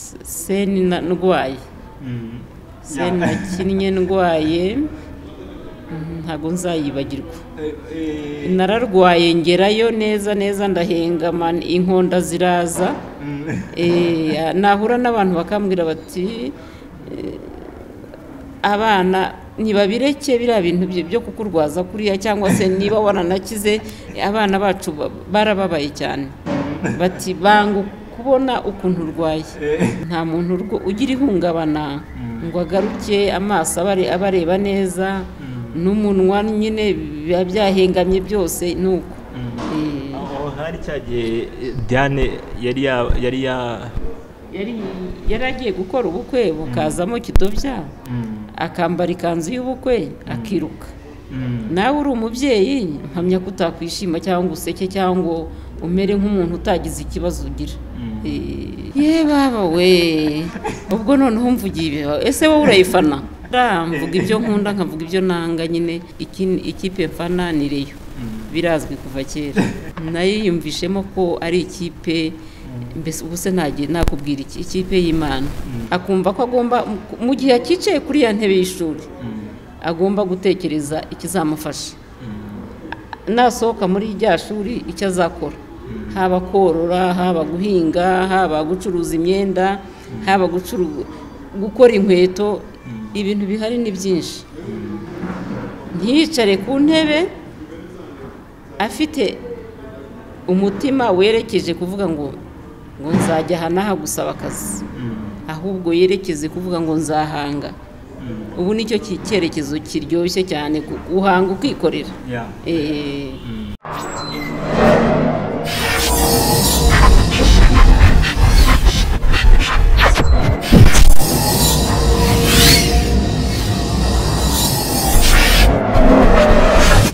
Scène ndwaye, scène nakinnye ndwaye ntabwo nzayibagirwa. Nararwaye ngerayo neza neza, ndahengama, inkonda ziraza. Nahura n'abantu bakambwira bati abana ntibabireke biriya bintu byo kukurwaza kuriya, cyangwa se niba waranakize, abana bacu barababaye cyane, bati banga kubona ukuntu urwaye. Nta muntu ugira ihungabana ngo agaruke amaso abareba neza, n'umunwa nyine biba byahengamye byose nuko. Aho hari cya gihe Diane yari yari agiye gukora ubukwe bukazamo kidobya, akambara ikanzu y'ubukwe akiruka. Nawe uri umubyeyi mpamya ko utakwishima cyangwa useke cyangwa umere nk'umuntu utagize ikibazo ugira. Ye baba we, ubwo noneho mvugiye ibi, ese wowe urayifana? Mvuga ibyo nkunda nkavuga ibyo nanga nyine. Ikipe mfana ni Rayon, birazwi kuva kera. Nayiyumvishemo ko ari ikipe, mbese ubu se nakubwira iki, ikipe y'Imana. Akumva ko agomba mu gihe akicaye kuri ya ntebe y'ishuri agomba gutekereza ikizamufasha nasohoka muri rya shuri, icyo azakora, haba korora, haba guhinga, haba gucuruza imyenda, haba gukora inkweto. Ibintu bihari ni byinshi. Ntiyicare ku ntebe afite umutima werekeje kuvuga ngo nzajya aha n'aha gusaba akazi, ahubwo yerekeze kuvuga ngo nzahanga. Ubu nicyo cyerekezo kiryoshye cyane, guhanga ukikorera.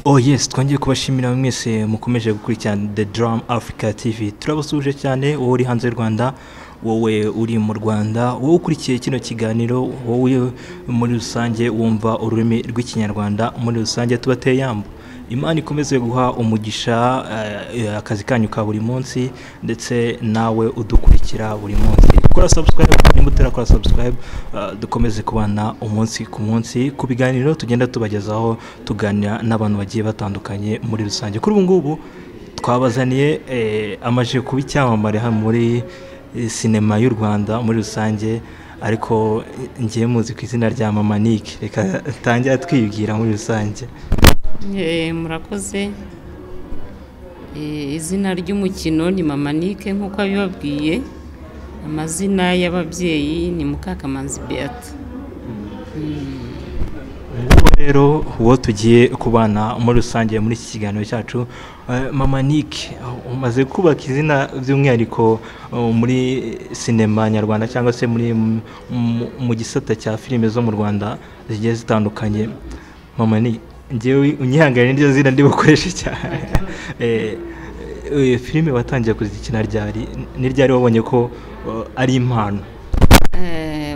Oh yes, twongeye kubashimira mwese mukomeje gukurikirana The Drum Africa TV. Turabasuje cyane, wowe uri hanze y'u Rwanda, wowe uri mu Rwanda, wowe ukurikiye kino kiganiro, wowe muri rusange wumva ururimi rw'Ikinyarwanda muri rusange, tubateye yambo. Imana ikomeze guha umugisha akazi kanyu ka buri munsi, ndetse nawe udukurikira buri munsi. Kora subscribe nimba utarakora subscribe, dukomeze kubana umunsi ku munsi ku biganiro tugenda tubagezaho, tuganira n'abantu bagiye batandukanye muri rusange. Kuri ubu ngubu twabazaniye amaje kuba icyamamare hano muri sinema y'u Rwanda muri rusange, ariko ngiye muzi ku izina rya Mama Nick. Reka tangira twibwira muri rusange. Murakoze. Izina ry'umukino ni Mama Nick nk'uko abibabwiye. Amazina y'ababyeyi ni Mukakamanzi Beata. Nguwo rero uwo tugiye kubana muri rusange muri iki kiganiro cyacu. Mama Nick, umaze kubaka izina by'umwihariko muri sinema nyarwanda cyangwa se muri mu gisata cya filime zo mu Rwanda zigiye zitandukanye. Mama Nick, njyewe unyihangane n'iryo zina ndi bukoreshe cyane. Filime watangiye kuzikina ryari? Ni ryari wabonye ko ari impano?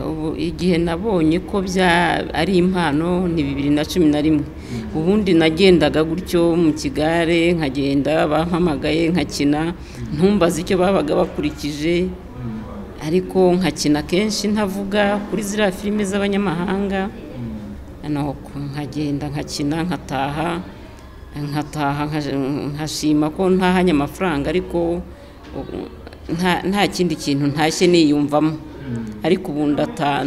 Ubu igihe nabonye ko ari impano ni 2011. Ubundi nagendaga gutyo mu kigare, nkagenda bampamagaye nkakina, ntumbaze icyo babaga bakurikije, ariko nkakina kenshi ntavuga kuri ziriya filime z'abanyamahanga. Nkagenda nkakina nkataha, nkashima ko ntahanye amafaranga, ariko nta kindi kintu ntashye niyumvamo. Ariko ubu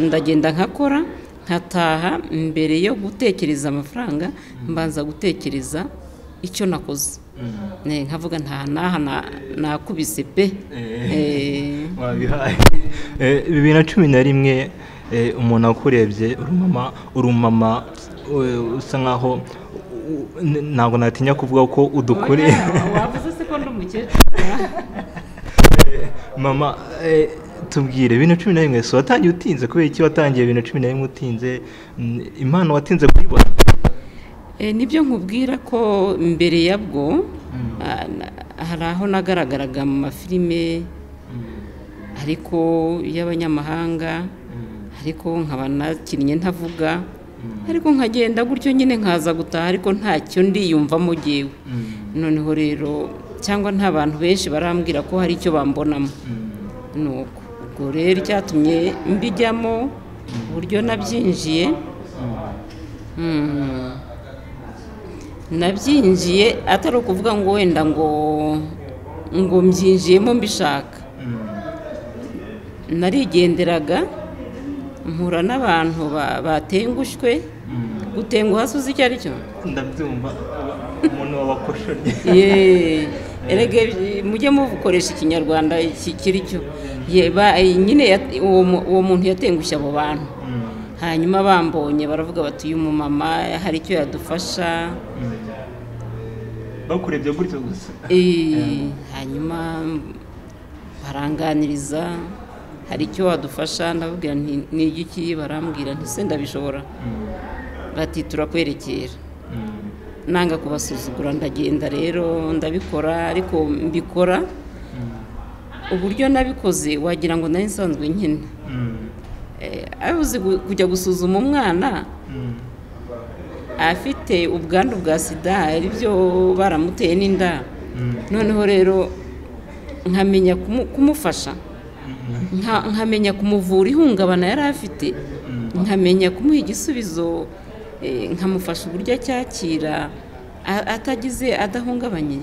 ndagenda nkakora nkataha, mbere yo gutekereza amafaranga mbanza gutekereza icyo nakoze. Nkavuga nta naha nakubise pe. Wabihaye. 2011 umuntu akurebye uri umumama usa nkaho ntabwo natinya kuvuga ko udukuriye. Wavuze se ko ndi umukecuru? Mama, tubwire 2011 so watangiye utinze? Kubera iki watangiye 2011 utinze? Impano watinze kuyibona? Nibyo nkubwira ko mbere yabwo hari aho nagaragaraga mu mafilime ariko y'abanyamahanga, ariko nkaba nakinnye ntavuga, ariko nkagenda gutyo nyine nkaza gutaha, ariko ntacyo ndiyumvamo jyewe. Noneho rero cyangwa nta bantu benshi barambwira ko hari icyo bambonamo. Nuko Ubwo rero icyatumye mbijyamo uburyo nabyinjiye, nabyinjiye atari ukuvuga ngo wenda ngo mbyinjiyemo mbishaka. Narigenderaga mpura n'abantu batengushywe. Gutenguha se uzi icyo ari cyo? Ndabyumva, umuntu wabakoshorye. Erega mujye mukoresha ikinyarwanda kiri cyo. Nyine uwo muntu yatengushye abo bantu, hanyuma bambonye baravuga bati uyu mumama hari icyo yadufasha. Bakurebye gutyo gusa? Hanyuma baranganiriza, hari icyo wadufasha? Ndababwira nti ni igiki? Barambwira nti se ndabishobora? Bati turakwerekera. Nanga kubasuzugura ndagenda rero ndabikora, ariko mbikora uburyo nabikoze wagira ngo nari nsanzwe nkina. Abuze kujya gusuzuma umwana afite ubwandu bwa sida, aribyo baramuteye n'inda. Noneho rero nkamenya kumufasha, nkamenya kumuvura ihungabana yari afite, nkamenya kumuha igisubizo, nkamufasha uburyo acyakira atagize adahungabanye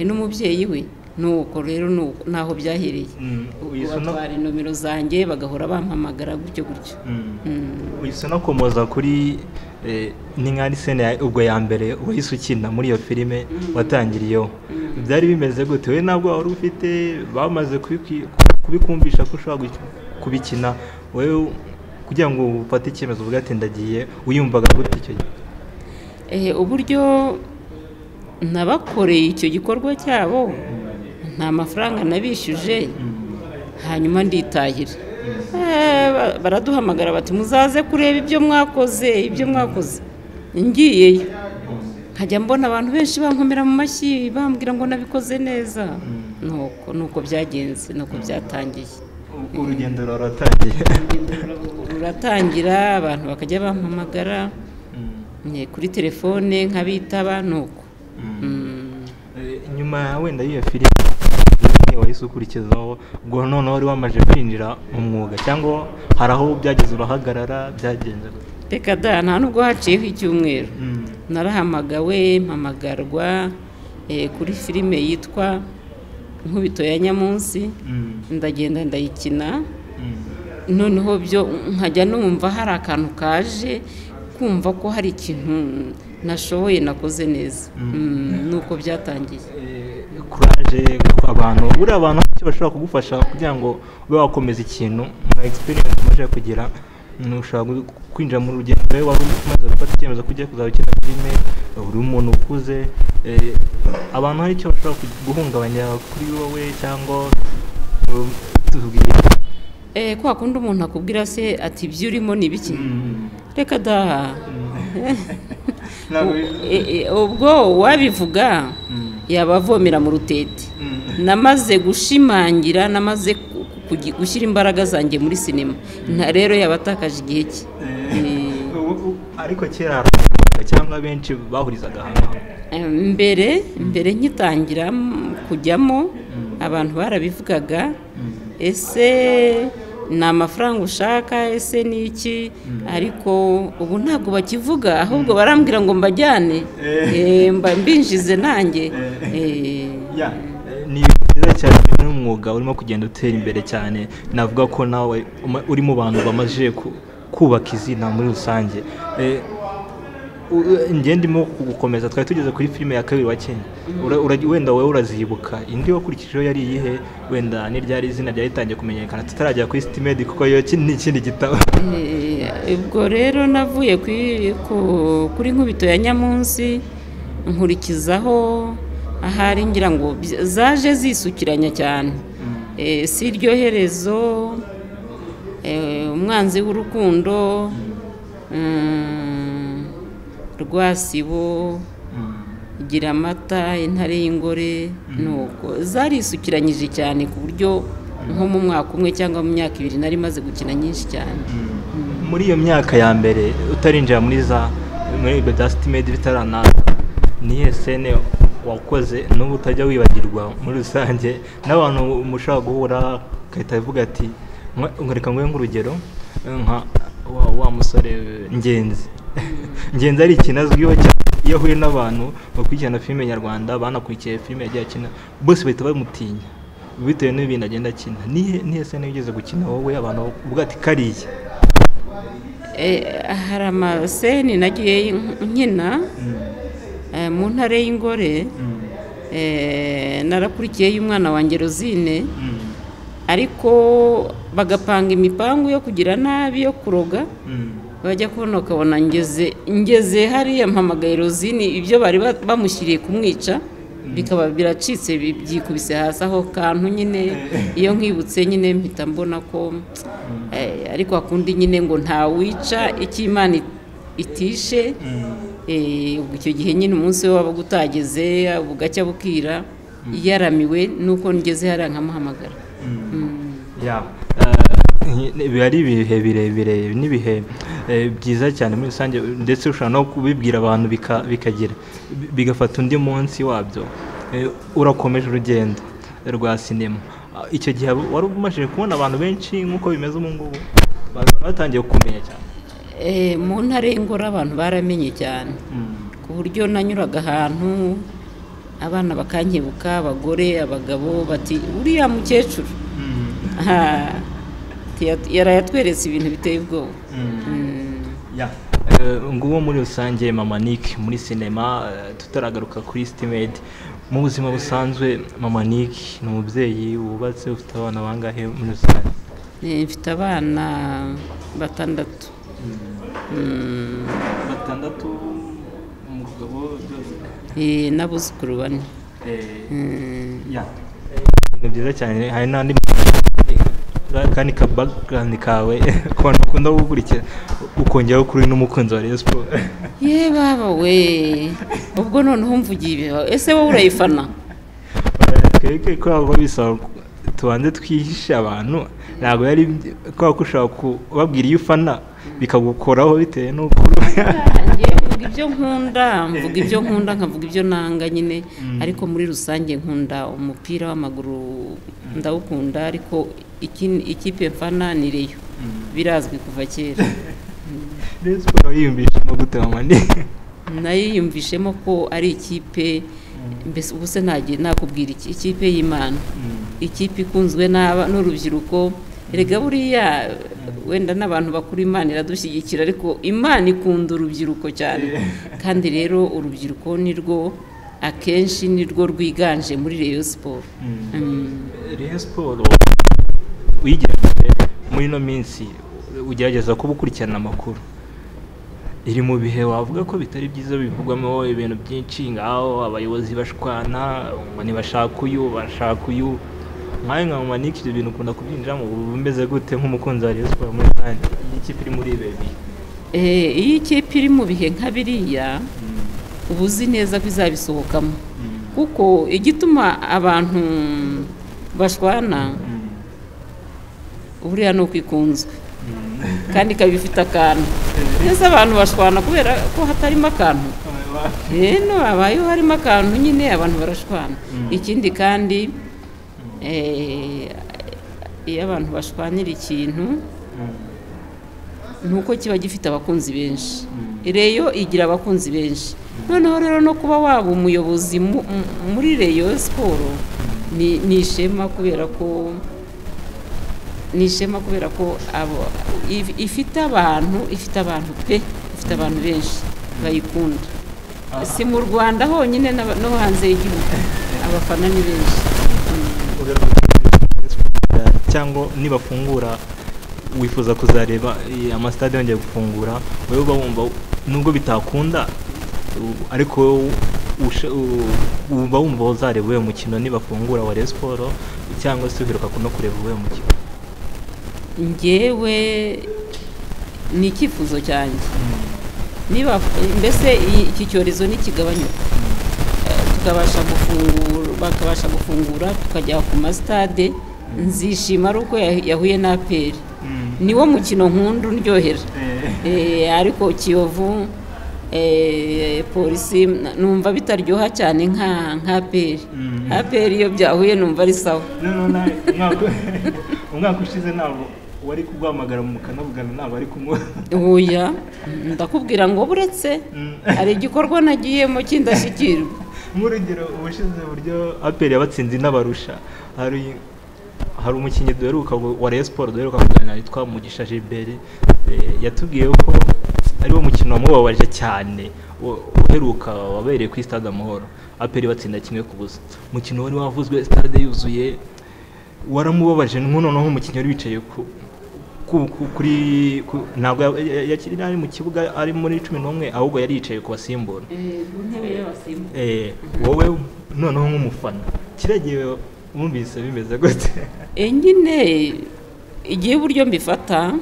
n'umubyeyi we. Nuko rero naho byahereye, batwara inomero zanjye bagahora bampamagara gutyo gutyo. Uhise unakomoza kuri ni nka scene ubwo ya mbere wahise ukina muri iyo filime watangiriyeho, byari bimeze gute? We ntabwo wari ufite, bamaze kubikumvisha ko ushobora kubikina, wowe kugira ngo ufate icyemezo uvuge ati ndagiye, wiyumvaga gute icyo gihe? Uburyo nabakoreye icyo gikorwa cyabo, nta mafaranga nabishyuje, hanyuma nditahira. Baraduhamagara bati muzaze kureba ibyo mwakoze, ibyo mwakoze. Ngiyeyo nkajya mbona abantu benshi bankomera mu mashyi, bambwira ngo nabikoze neza. Nuko byagenze, nuko byatangiye. Urugendo ruratangiye. Ruratangira, abantu bakajya bampamagara kuri telefone nkabitaba, nuko. Nyuma wenda y'iyo filime wahise ukurikizaho, ubwo noneho wari wamaze kwinjira mu mwuga cyangwa hari aho byageze urahagarara, byagenze gute? Reka da, nta nubwo haciyeho icyumweru narahamagawe, mpamagarwa kuri filime yitwa Inkubito ya Nyamunsi, ndagenda ndayikina. Noneho byo nkajya numva hari akantu kaje, kumva ko hari ikintu nashoboye nakoze neza. Nuko byatangiye. Courage abantu, buriya abantu bashobora kugufasha kugira ngo ube wakomeza ikintu nka experience umaze kugira, ushobora kwinjira mu rugendo wari umaze gufata icyemezo ko ugiye kuzaba ukina filime, uri umuntu ukuze, abantu hari icyo bashobora guhungabanya kuri wowe cyangwa tubwire? Kwa kundi umuntu akubwira se ati ibyo urimo ni biki? Reka da. Ubwo wabivuga yabavomera mu rutete. Namaze gushimangira, namaze gushyira imbaraga zanjye muri sinema, rero yabatakaje igihe cye. Ariko kera cyangwa benshi bahurizaga hamwe mbere nkitangira kujyamo, abantu barabivugaga, ese ni amafaranga ushaka, ese ni iki? Ariko ubu ntabwo bakivuga, ahubwo barambwira ngo mbajyane, mbinjize nanjye. Ni byiza cyane, n'umwuga urimo kugenda utera imbere cyane. Navuga ko nawe uri mu bantu bamaze kubaka izina muri rusange. Njye ndimo gukomeza, twari tugeze kuri filime ya kabiri wa Kenya, wenda wowe urazibuka indi wakurikijeho yari iyihe? Wenda ni ryari izina ryari kumenyekana tutarajya kuri City Maid, kuko yo ni ikindi gitabo. Ubwo rero navuye kuri Inkubito ya Nyamunsi, nkurikizaho ahari ngira ngo zaje zisukiranya cyane. Si iryo herezo, Umwanzi w'urukundo, Rwasibo, Gira amata, Intare y'ingore, nuko zarisukiranyije cyane ku buryo nko mu mwaka umwe cyangwa mu myaka ibiri nari maze gukina nyinshi cyane. Muri iyo myaka ya mbere utarinjira muri za muri City Maid bitaranaza, niye sene wakoze n'ubu utajya wibagirwa muri rusange, n'abantu mushobora guhura ugahita uvuga ati Reka nguhe nk'urugero nka wa musore Ngenzi. Ngenzi ari ikintu azwiho cyane, iyo ahuye n'abantu bakurikirana filime nyarwanda, banakurikiye filime yagiye akina, bose bahita bamutinya bitewe n'ibintu agenda akina. Nihe scene wigeze gukina wowe abantu uvuga ati kariya? Hari ama scene nagiye nkina mu Ntare y'Ingore, narakurikiye y'umwana wanjye Rosine, ariko bagapanga imipangu yo kugira nabi, yo kuroga, bajya kubona ukabona ngeze hariya mpamagaye Rosine, ibyo bari bamushyiriye kumwica bikaba biracitse, byikubise hasi aho kantu nyine. Iyo nkwibutse nyine mpita mbona ko ariko akundi nyine ngo ntawica icyo Imana itishe. Ubwo icyo gihe nyine umunsi we wabaga utageze, bugacya bukira yaramiwe, nuko ngeze hariya nkamuhamagara. Biba ari ibihe birebire n'ibihe byiza cyane muri rusange, ndetse ushobora no kubibwira abantu bikagira bigafata undi munsi wabyo. Urakomeje urugendo rwa sinema. Icyo gihe wari umajije kubona abantu benshi nk'uko bimeze ubu ngubu, batangiye kumenya cyane? Mu Ntare y'Ingore abantu baramenye cyane, ku buryo nanyuraga ahantu abana bakankebuka, abagore, abagabo, bati uriya mukecuru yarayatweretse ibintu biteye ubwoba. Nguwo muri rusange Mama Nick muri sinema. Tutaragaruka kuri City Maid, mu buzima busanzwe Mama Nick ni umubyeyi wubatse, ufite abana bangahe muri rusange? Mfite abana 6. 6, umugabo byose? N'abuzukuru 4. Ibintu byiza cyane. Hari n'andi kandi ka background kawe ku bantu bakunda gukurikira, ukongeraho kuri n'umukunzi wa Rayon Sports. Ye baba we, ubwo noneho mvugiye ibi, ese wowe urayifana? Twebwe kubera ko bisaba tubanze twihishe abantu, ntabwo yari kubera ko ushobora kubabwira iyo ufana bikagukoraho bitewe n'uko mvuga ibyo nkunda, mvuga ibyo nkunda, nkavuga ibyo nanga nyine, ariko muri rusange nkunda umupira w'amaguru, ndawukunda, ariko ikipe mfana ni Rayon, birazwi kuva kera. Rayon Sports wiyumvishemo gute Mama Nick? Nayiyumvishemo ko ari ikipe, mbese ubu se nakubwira iki, ikipe y'Imana, ikipe ikunzwe n'urubyiruko. Erega buriya wenda n'abantu bakuru Imana iradushyigikira, ariko Imana ikunda urubyiruko cyane, kandi rero urubyiruko nirwo akenshi nirwo rwiganje muri Rayon Sports. Rayon Sports uyigerageje muri ino minsi, ugerageza kuba ukurikirana amakuru, iri mu bihe wavuga ko bitari byiza, bivugwamo ibintu byinshi, ngaho abayobozi bashwana ngo ntibashaka uyu bashaka uyu. Nkawe nka Mama Nick ibyo bintu ukunda kubyinjiramo, uba umeze gute nk'umukunzi wa Rayon Sports muri rusange iyi kipe iri muri ibi bihe? Iyo ikipe iri mu bihe nka biriya, uba uzi neza ko izabisohokamo, kuko igituma abantu bashwana buriya ni uko ikunzwe kandi ikaba ifite akantu. Mbese abantu bashwana kubera ko hatarimo akantu, rero habayeho harimo akantu nyine abantu barashwana. Ikindi kandi iyo abantu bashwanira ikintu ni uko kiba gifite abakunzi benshi. Rayon igira abakunzi benshi, noneho rero no kuba waba umuyobozi muri Rayon Sports ni ishema, kubera ko ni ishema, kubera ko ifite abantu, ifite abantu pe, ifite abantu benshi bayikunda, si mu Rwanda honyine no hanze y'igihugu abafana ni benshi. Cyangwa nibafungura wifuza kuzareba amasitade yongeye gufungura, wowe uba wumva nubwo bitakunda ariko uba wumva uzareba uwo mukino nibafungura wa Rayon Sports, cyangwa se uheruka no kureba uwo mukino? Njyewe ni icyifuzo cyanjye, niba mbese iki cyorezo nikigabanyuka tukabasha gufungura, bakabasha gufungura tukajya ku masitade, nzishima ari uko yahuye na APR. Niwo mukino nkunda undyohera, ariko Kiyovu, Polisi numva bitaryoha cyane nka APR. APR iyo byahuye numva ari sawa. Umwaka ushize ntabwo Wari kuguhamagara mukanavugana ntabwo ari kumwe? Oya, ndakubwira ngo buretse hari igikorwa nagiyemo cy'indashyikirwa. Nk'urugero, ubushize uburyo APR yabatsinze inabarusha, hari umukinnyi duheruka wa Rayon Sports duheruka kuganira witwa Mugisha Gilbert, yatubwiye ko ari wo mukino wamubabaje cyane uheruka wabereye kuri Stade Amahoro, APR batsinda 1-0. Umukino wari wavuzwe, stade yuzuye, waramubabaje. Noneho umukinnyi wari wicaye kuri ntabwo yakiri ari mu kibuga, ari muri 11, ahubwo yari yicaye ku basimbura, ku ntebe y'abasimbura. Wowe noneho nk'umufana, kiriya gihe wumvise bimeze gute? Nyine igihe uburyo mbifata,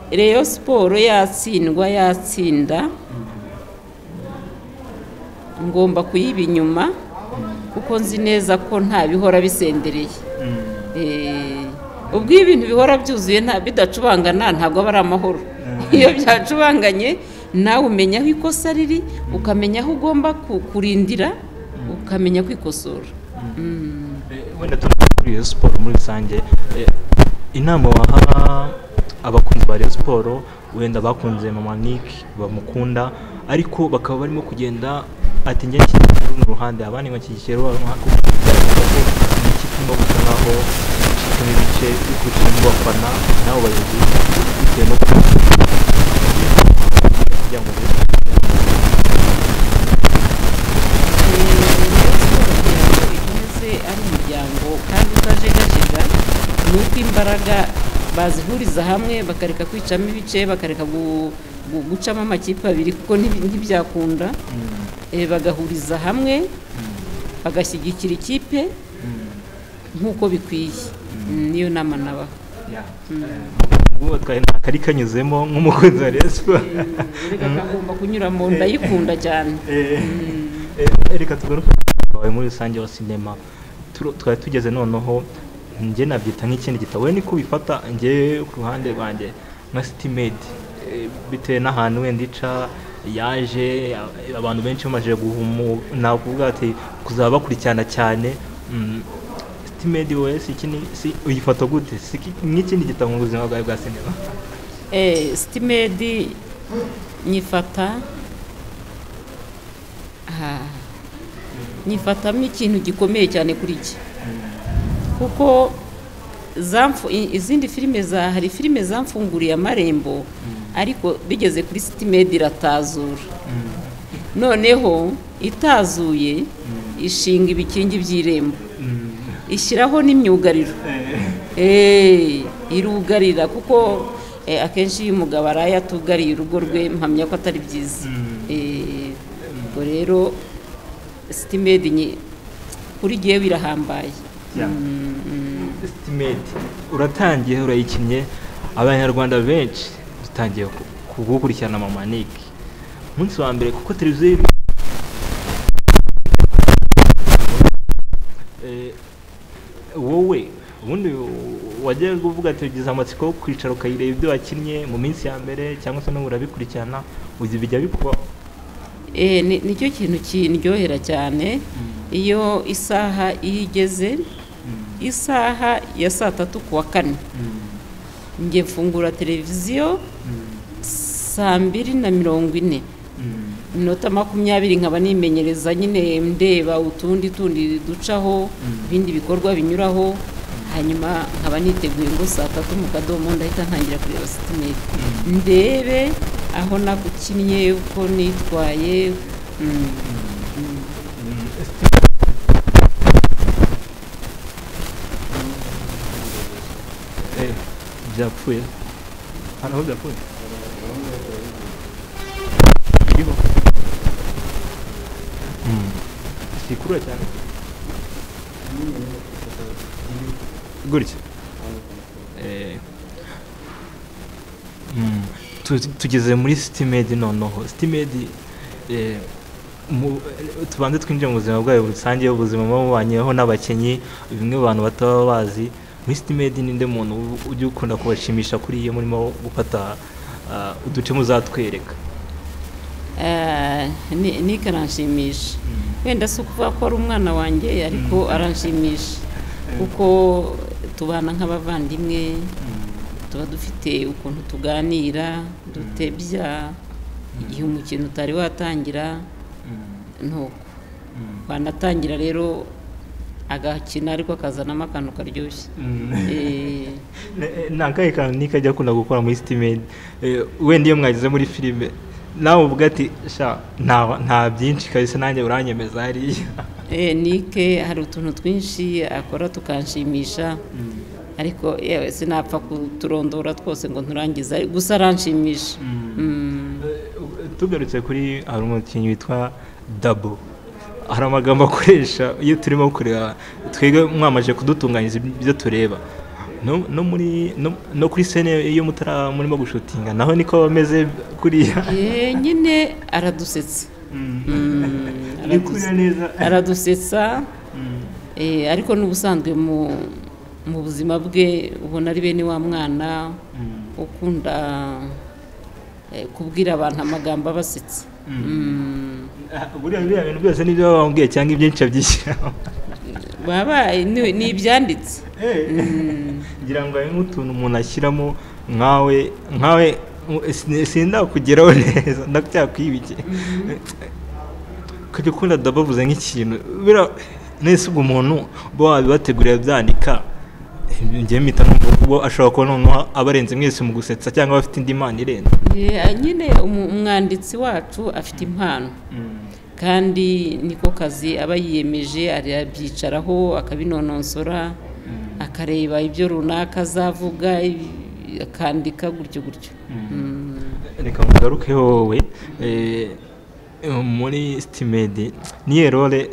Rayon Sports yatsindwa yatsinda, ngomba kuyiba inyuma, kuko nzi neza ko nta bihora bisendereye. Ubwo iyo ibintu bihora byuzuye bidacubangana, ntabwo aba ari amahoro. Iyo byacubanganye, nawe umenya aho ikosa riri, ukamenya aho ugomba kurindira, ukamenya kwikosora. Wenda tuvuge kuri Rayon Sports muri rusange, inama waha abakunzi ba Rayon Sports, wenda bakunze Mama Nick, bamukunda, ariko bakaba barimo kugenda ati njye nshyigikiye runo ruhande, abandi bashyigikiye runo ruhande, kuko bigaragaza ko ni ikipe irimo gusa nkaho icikamo ibice bikurikije mu bafana n'abo bayobozi, bitewe no kugira ngo Rayon Sports kugira ngo ikomeze ari umuryango kandi utajegajega, ni uko imbaraga bazihuriza hamwe, bakareka kwicamo ibice, bakareka gucamo amakipe abiri, kuko ntibyakunda. Bagahuriza hamwe, bagashyigikira ikipe nk'uko bikwiye. Niyo nama nabaha. Ubwo twari nta kari kanyuzemo nk'umukunzi wa Rayon Sports. Reka kagomba kunyuramo, ndayikunda cyane. Reka tugaruke wawe muri rusange wa sinema. Twari tugeze noneho, njye nabyita nk'ikindi gitabo, we niko ubifata. Njye ku ruhande rwanjye nka City Maid, bitewe n'ahantu wenda ica yaje, abantu benshi bamaze guhumu, nakuvuga ati kuzaba bakurikirana cyane. City Maid wowe si iki si uyifata gute? Si nk'ikindi gitabo mu buzima bwawe bwa sinema? City Maid nyifata nyifatamo ikintu gikomeye cyane kuri jye, kuko izindi filime za hari filime zamfunguriye amarembo, ariko bigeze kuri City Maid iratazura. Noneho itazuye, ishinga ibikingi by'irembo, ishyiraho n'imyugariro, irugarira, kuko akenshi iyo umugabo araye atugariye urugo rwe, mpamya ko atari byiza. Ubwo rero City Maid kuri jyewe birahambaye. City Maid uratangiye, urayikinnye, abanyarwanda benshi dutangiye kugukurikirana Mama Nick umunsi wa mbere, kuko televiziyo wowe ubundi wajyaga uvuga ati ugize amatsiko yo kwicara ukayireba ibyo wakinnye mu minsi ya mbere, cyangwa se n'ubu urabikurikirana, uzi bijya bikubaho? Nicyo kintu kindyohera cyane, iyo isaha iyo igeze, isaha ya 3:00 ku wa kane, njye mfungura televiziyo 2:40 iminota 20, nkaba nimenyereza nyine, ndeba utundi tundi ducaho, ibindi bikorwa binyuraho, hanyuma nkaba niteguye ngo 3:00 mu kadomo ndahita ntangira kureba City Maid, ndebe aho nagukinnye, uko nitwaye. Byapfuye hano, aho byapfuye biriho sikurura cyane gutya. Tugeze muri City Maid noneho. City Maid, tubanze twinjire mu buzima bwayo rusange, ubuzima muba mubanyeho n'abakinnyi, bimwe mu bantu bataba bazi. Muri City Maid ninde muntu ujya ukunda kubashimisha kuri iyo murimo gufata uduce muzatwereka? Nick aranshimisha. Wenda si ukuvuga ko ari umwana wanjye, ariko aranshimisha kuko Tubana nk'abavandimwe, tuba dufite ukuntu tuganira, dutebya igihe umukino utari watangira, nuko wanatangira rero agakina ariko akazanamo akantu karyoshye. Ni akahe kantu Nick ajya akunda gukora muri City Maid? Wenda iyo mwageze muri filime nawe uvuga ati sha nta byinshi kabisa, nanjye uranyemeza hariya. Nick hari utuntu twinshi akora tukanshimisha, ariko yewe sinapfa kuturondora twose ngo nturangize, gusa aranshimisha. Tugarutse kuri hari umukinnyi witwa Dabo, hari amagambo akoresha iyo turimo kureba twebwe mwamaze kudutunganyiriza ibyo tureba no kuri sene iyo murimo gushutinga naho niko bameze kuriya. Nyine aradusetsa. Aradusetsa, ariko n'ubusanzwe mu buzima bwe ubona ari bene wa mwana ukunda kubwira abantu amagambo abasetsa. Buriya biriya bintu byose nibyo baba bambwiye cyangwa ibyinshi abyishyiraho? Baba ni ibyanditse. Ngira ngo hari nk'utuntu umuntu ashyiramo nkawe sindakugeraho neza ndacyakwibike. Ukajya ukunda ndabavuze nk'ikintu nese ubwo umuntu uba wabibateguriye abyandika, njyewe mpita numva ubwo ashobora kuba noneho abarenze mwese mu gusetsa cyangwa abafite indi mpano irenze. Nyine umwanditsi wacu afite impano kandi niko kazi aba yiyemeje, arabyicaraho akabinononsora, akareba ibyo runaka azavuga akandika gutyo gutyo. Reka mugarukeho wowe muri City Maid niyo role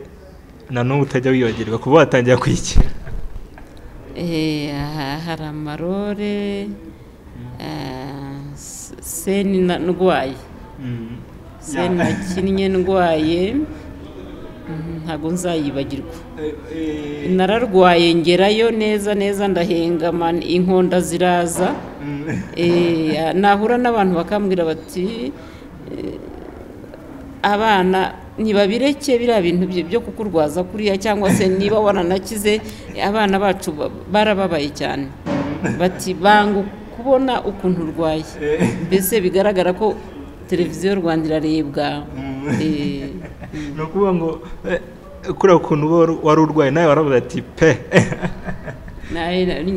na n'ubu utajya wibagirwa kuba watangira kuyikina? Hari amarore seni ndwaye, seni nakinnye ndwaye ntabwo nzayibagirwa. Nararwaye ngerayo neza neza ndahengama, inkonda ziraza, nahura n'abantu bakambwira bati abana ntibabireke biriya bintu byo kukurwaza kuriya, cyangwa se niba waranakize abana bacu barababaye cyane, bati banga kubona ukuntu urwaye. Mbese bigaragara ko televiziyo Rwanda irarebwa. Ni ukuvuga ngo kuriya ukuntu wari urwaye nawe waravuze ati pe.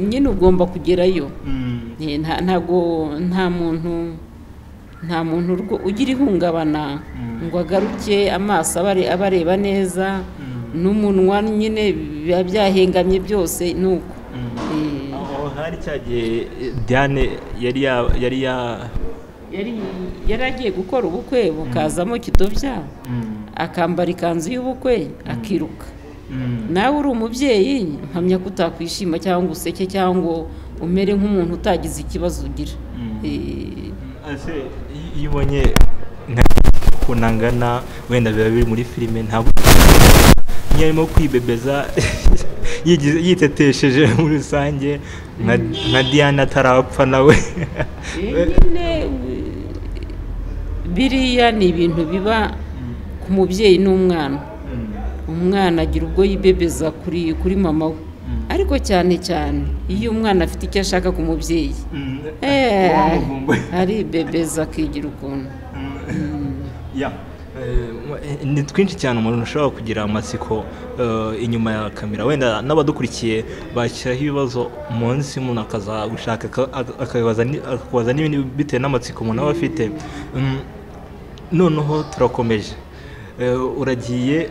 Nyine ugomba kugerayo, ntabwo nta muntu ugira ihungabana ngo agaruke amaso abareba neza n'umunwa nyine biba byahengamye byose nuko. Aho hari cya gihe Diane yari agiye gukora ubukwe bukazamo kidobya, akambara ikanzu y'ubukwe akiruka. Nawe uri umubyeyi mpamya ko utakwishima cyangwa useke cyangwa umere nk'umuntu utagize ikibazo ugira. Iyo ubonye ukuntu angana wenda biba biri muri filime, ntabwo niyo arimo kwibebeza yitetesheje muri rusange nka Diane atarapfa nawe. Nyine biriya ni ibintu biba ku mubyeyi n'umwana. Umwana agira ubwo yibebeza kuri mama we, ariko cyane cyane iyo umwana afite icyo ashaka ku mubyeyi aribebeza akigira ukuntu. Ni twinshi cyane umuntu ashobora kugira amatsiko inyuma ya kamera, wenda n'abadukurikiye bashyiraho ibibazo munsi umuntu akaza gushaka akabaza n'ibindi bitewe n'amatsiko umuntu aba afite. Noneho turakomeje, uragiye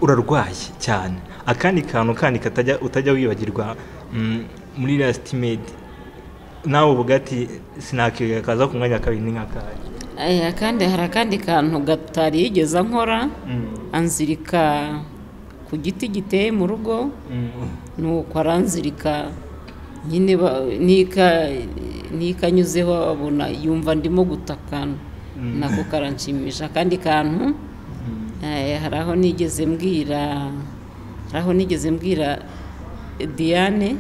urarwaye cyane, akandi kantu kandi utajya wibagirwa muri City Maid nawe uvuga ati sinakwiga kaza ku mwanya kabiri ni nk'akahe? Akandi hari akandi kantu gatari yigeze nkora, anzirika ku giti giteye mu rugo, nuko aranzirika nyine nikanyuzeho abona yumva ndimo gutakana, nako karanshimisha. Akandi kantu hari aho nigeze mbwira Diane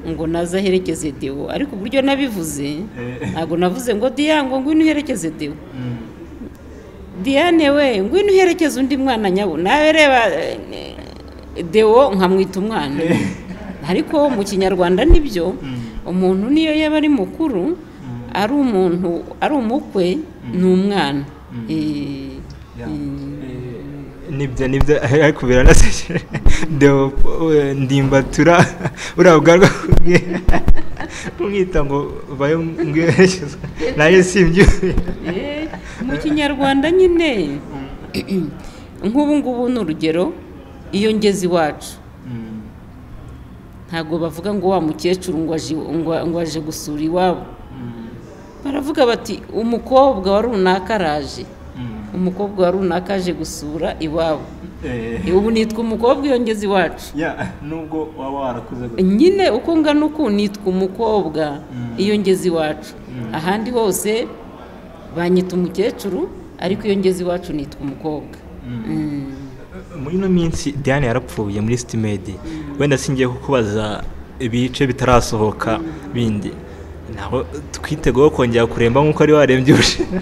ngo naza aherekeze Deo, ariko uburyo nabivuze ntabwo navuze ngo Diane ngo ngwino uherekeze Deo, Diane we ngwino uherekeze undi mwana nyabo, nawe reba Deo nkamwita umwana. Ariko mu Kinyarwanda nibyo, umuntu niyo yaba ari mukuru, ari umuntu, ari umukwe, ni umwana. Nibyo ariko biranasekeje. Deo ndimbatura uriya bwarwa kumwita ngo bayo ngwerekeza nayo simbyuye. Mu Kinyarwanda nyine nk'ubu ngubu ni urugero, iyo ngeze iwacu ntabwo bavuga ngo wa mukecuru ngo aje gusura iwabo, baravuga bati umukobwa wa runaka araje, umukobwa wa runaka aje gusura iwabo. Ubu nitwa umukobwa iyo ngeze iwacu. Nubwo waba warakuze gute nyine uko ngana uku nitwa umukobwa iyo ngeze iwacu. Ahandi hose banyita umukecuru, ariko iyo ngeze iwacu nitwa umukobwa. Muri ino minsi Diane yarapfuye muri City Maid, wenda singiye kukubaza ibice bitarasohoka bindi, naho twiteguye kongera kuremba nk'uko ari warembye ubushize.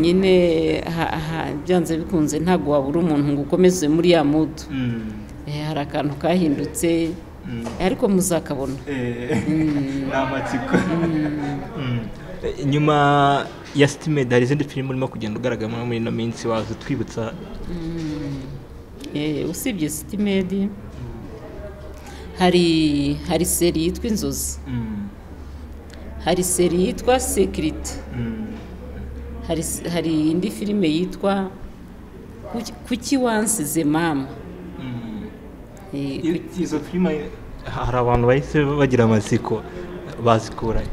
Nyine byanze bikunze ntabwo wabura umuntu ngo ukomeze muri ya mudu. Hari akantu kahindutse, ariko muzakabona. Ni amatsiko. Nyuma ya City Maid hari izindi filime urimo kugenda ugaragaramo muri ino minsi waza utwibutsa? Usibye City Maid hari seri yitwa Inzozi, hari seri yitwa Security, hari indi filime yitwa Kuki Wansize Mama. Izo filime hari abantu bahise bagira amatsiko bazikuranye.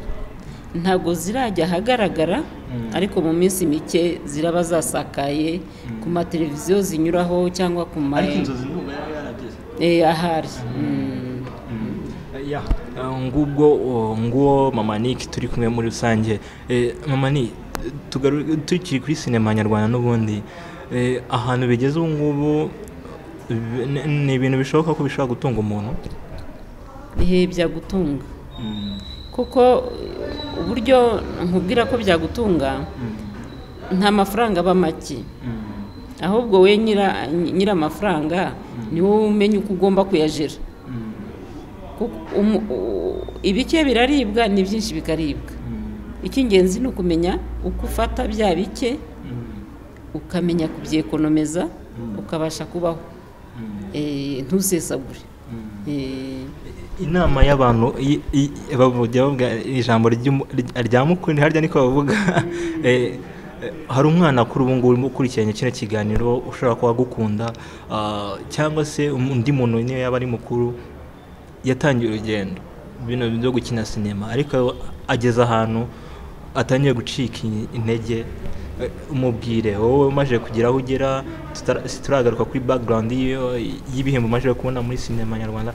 Ntabwo zirajya ahagaragara, ariko mu minsi mike ziraba zasakaye ku mateleviziyo zinyuraho cyangwa ku ma. Ariko Inzozi ndumva yarageze. Ahari. Ngubwo nguwo Mama Nick turi kumwe muri rusange. Mama Nick, tukiri kuri sinema nyarwanda n'ubundi, ahantu bigeze ubu ngubu ni ibintu bishoboka ko bishobora gutunga umuntu? Byagutunga. Kuko uburyo nkubwira ko byagutunga, nta mafaranga aba make, ahubwo we nyira amafaranga ni wowe umenya uko ugomba kuyajera. Ibike biraribwa, ni byinshi bikaribwa. Icy'ingenzi ni ukumenya uko ufata bya bike, ukamenya kubyekonomeza, ukabasha kubaho, ntusesagure. Inama y'abantu bavuga ijambo rya mukuru harya niko bavuga. Hari umwana kuri ubu ngubu ukurikiranye kino kiganiro ushobora kuba agukunda, cyangwa se undi muntu niyo yaba ari mukuru yatangiye urugendo bino byo gukina sinema, ariko ageze ahantu atangiye gucika intege, umubwire wowe umaze kugira aho ugera, turagaruka kuri background y'ibihembo umaze kubona muri sinema nyarwanda,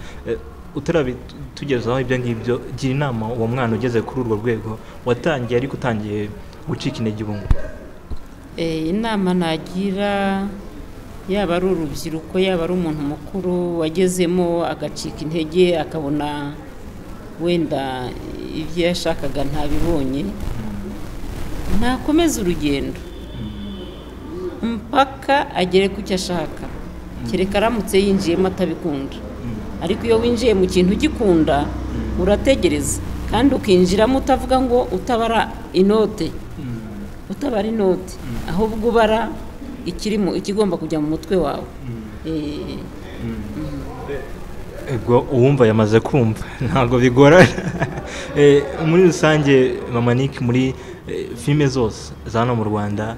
utarabitugezaho ibyo ngibyo, gira inama uwo mwana ugeze kuri urwo rwego watangiye ariko utangiye gucika intege ubu ngubu. Inama nagira yaba ari urubyiruko, yaba ari umuntu mukuru wagezemo agacika intege, akabona wenda ibyo yashakaga ntabibonye, ntakomeze urugendo mpaka agere ku cyo ashaka, kereka aramutse yinjiyemo atabikunda. Ariko iyo winjiye mu kintu ugikunda urategereza, kandi ukinjiramo utavuga ngo utabara inote, utabara inote, ahubwo ubara ikirimo ikigomba kujya mu mutwe wawe. Ubwo uwumva yamaze kumva ntabwo bigorana. Muri rusange Mama Nick, muri filime zose za hano mu Rwanda,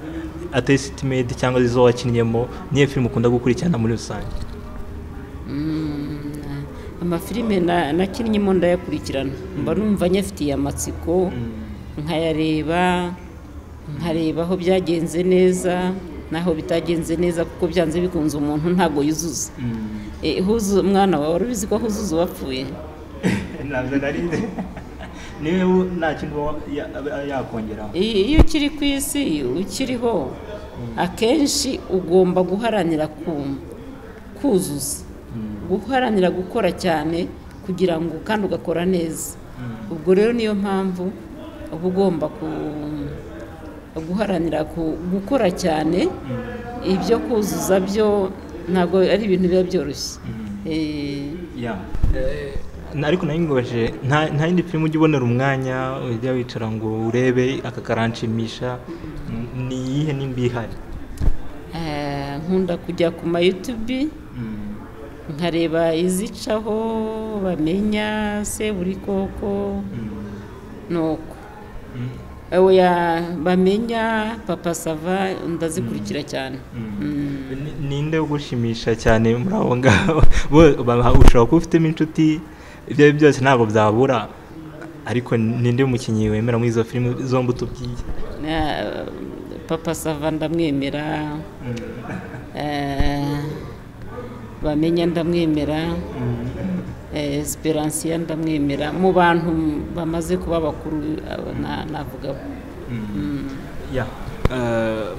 atari City Maid cyangwa izo wakinnyemo, niyo filime ukunda gukurikirana muri rusange? Amafilime nakinnyemo ndayakurikirana, mba numva nyafitiye amatsiko, nkayareba, nkareba aho byagenze neza naho bitagenze neza, kuko byanze bikunze umuntu ntabwo yuzuza. Huzuza umwana wawe, wari ubizi ko huzuza uwapfuye? Ntabwo nari nzi. Niwe nta kintu yakongeraho. Iyo ukiri ku isi ukiriho, akenshi ugomba guharanira kuzuza, guharanira gukora cyane kugira ngo kandi ugakora neza. Ubwo rero niyo mpamvu uba ugomba guharanira gukora cyane, ibyo kuzuza byo Ntabwo ari ibintu biba byoroshye. Ariko nayo ngoje nta yindi filime ujya ubonera umwanya ujya wicara ngo urebe aka karanshimisha, ni iyihe nimba ihari? Nkunda kujya ku ma YouTube nkareba izicaho bamenya Seburikoko nuko bamenya Papa Sava, ndazikurikira cyane. Ninde ugushimisha cyane muri abo ngabo? Ushobora kuba ufitemo inshuti, ibyo byose ntabwo byabura, ariko ninde mukinnyi wemera muri izo filime zombi utubwiye? Papa Sava ndamwemera, bamenya ndamwemera, Esperansiya ndamwemera. Mu bantu bamaze kuba bakuru navuga.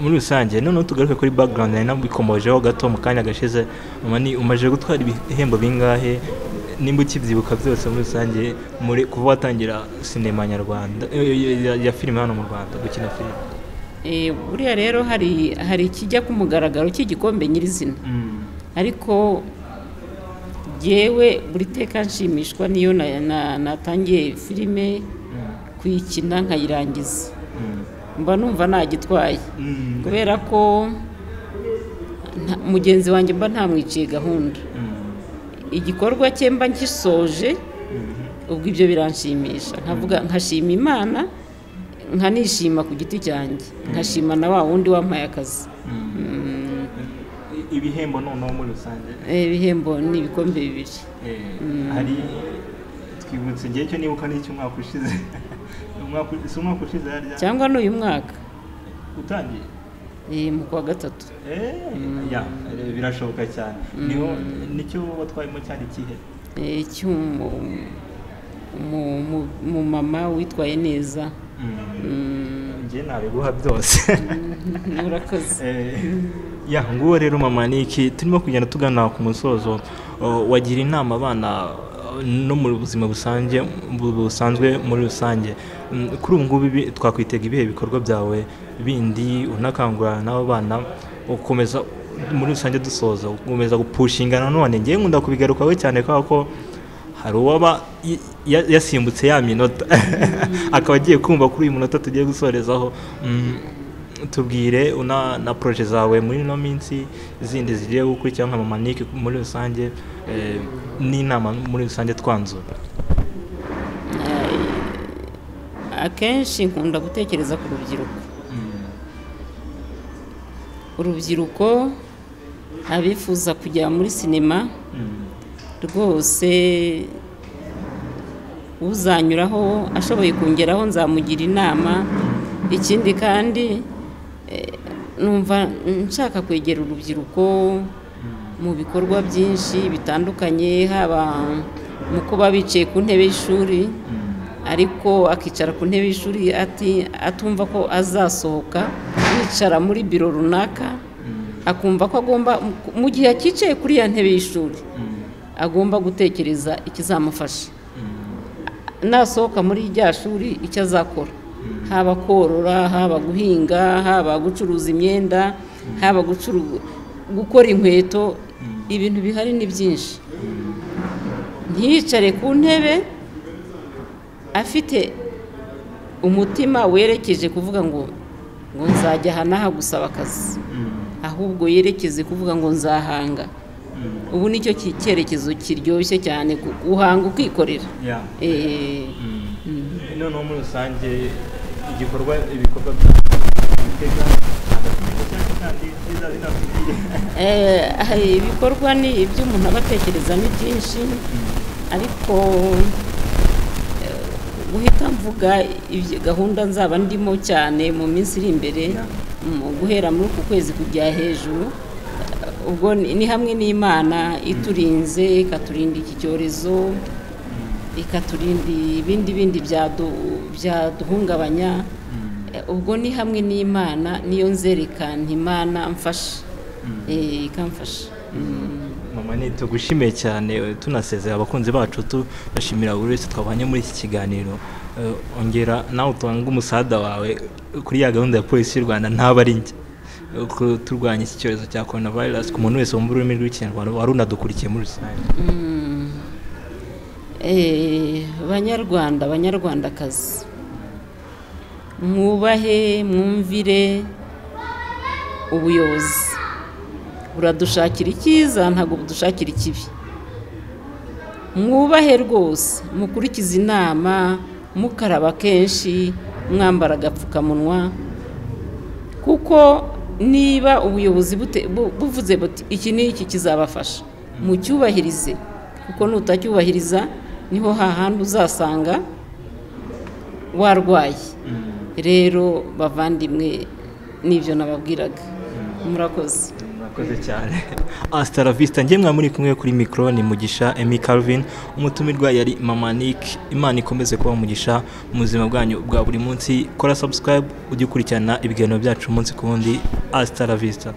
Muri rusange noneho tugaruke kuri background nari nabikomojeho gato mu kanya gashize. Umaze gutwara ibihembo bingahe nimba ukibyibuka byose muri rusange muri kuva watangira sinema nyarwanda ya filime hano mu Rwanda, gukina filime? Buriya rero hari ikijya ku mugaragaro cy'igikombe nyirizina, ariko yewe buri teka nshimishwa niyo natangiye filime kuyikina nkayirangiza, mba numva nagitwaye, kubera ko mugenzi wanjye mba ntamwiciye gahunda, igikorwa cye mba ngisoje, ubwo ibyo biranshimisha, nkavuga nkashima Imana, nkanishima ku giti cyanjye, nkashima na wa wundi wampaye akazi. Ibihembo noneho muri rusange? Ibihembo ni ibikombe 2. Hari twibutse igihe cyo nibuka n'icy'umwaka ushize, umwaka ushize cyangwa n'uyu mwaka utangiye mu kwa 3. Birashoboka cyane. Niho nicyo watwayemo cyari ikihe? Mama witwaye neza. Njye nabiguha byose. Murakoze. Nguwo rero Mama Nick, turimo kugenda tugana ku musozo. Wagira inama abana no mu buzima busanzwe muri rusange, kuri ubu ngubu twakwitega ibihe bikorwa byawe bindi unakangurira n'abo bana ukomeza muri rusange dusoza ukomeza gupushinga? Nanone ngiye nkunda kubigarukaho cyane kubera ko hari uwaba yasimbutse ya minota akaba agiye kumva kuri uyu munota tugiye gusorezaho. Tubwire na projet zawe muri ino minsi zindi zigiye gukurikira nka Mama Nick muri rusange, n'inama muri rusange twanzura. Akenshi nkunda gutekereza ku rubyiruko. Urubyiruko abifuza kujya muri sinema rwose, uzanyuraho ashoboye kongeraho nzamugira inama. Ikindi kandi numva nshaka kwegera urubyiruko mu bikorwa byinshi bitandukanye, haba mu kuba bicaye ku ntebe y'ishuri, ariko akicara ku ntebe y'ishuri atumva ko azasohoka yicara muri biro runaka, akumva ko agomba mu gihe akicaye kuri ya ntebe y'ishuri agomba gutekereza ikizamufasha nasohoka muri rya shuri, icyo azakora, haba korora, haba guhinga, haba gucuruza imyenda, haba gukora inkweto. Ibintu bihari ni byinshi. Ntiyicare ku ntebe afite umutima werekeje kuvuga ngo nzajya aha n'aha gusaba akazi, ahubwo yerekeze kuvuga ngo nzahanga. Ubu nicyo cyerekezo kiryoshye cyane, guhanga ukikorera. Noneho muri rusange ibikorwa ibikorwa ni ibyo umuntu aba atekereza ni byinshi, ariko guhita mvuga gahunda nzaba ndimo cyane mu minsi iri imbere, guhera muri uku kwezi kujya hejuru, ubwo ni hamwe n'Imana iturinze, ikaturinda iki cyorezo, ikaturinda ibindi byaduhungabanya. Ubwo ni hamwe n'Imana, niyo nzerekana Imana mfasha, ikamfasha. Mama Nick, tugushimiye cyane, tunasezera abakunzi bacu, tubashimira buri wese twabanye muri iki kiganiro. Ongera nawe utange umusada wawe kuri ya gahunda ya polisi y'u Rwanda ntaba ari njye. Turwanya iki cyorezo cya coronavirus, ku muntu wese wumva ururimi rw'Ikinyarwanda wari unadukurikiye muri rusange. Banyarwanda, banyarwandakazi, mwubahe, mwumvire ubuyobozi. Buradushakira icyiza, ntabwo budushakira ikibi. Mwubahe rwose, mukurikize inama, mukaraba kenshi, mwambara agapfukamunwa, kuko niba ubuyobozi buvuze buti iki n'iki kizabafasha, mucyubahirize, kuko nutacyubahiriza niho hahandi uzasanga warwaye. Rero bavandimwe, n'ibyo nababwiraga, murakoze. Murakoze cyane. Hasta la vista. Njye mwa muri kumwe kuri mikoro ni Mugisha Emmy Calvin, umutumirwa yari Mama Nick. Imana ikomeze kuba umugisha mu buzima bwanyu bwa buri munsi. Kora subscribe ujye ukurikirana ibiganiro byacu umunsi ku wundi. Hasta la vista.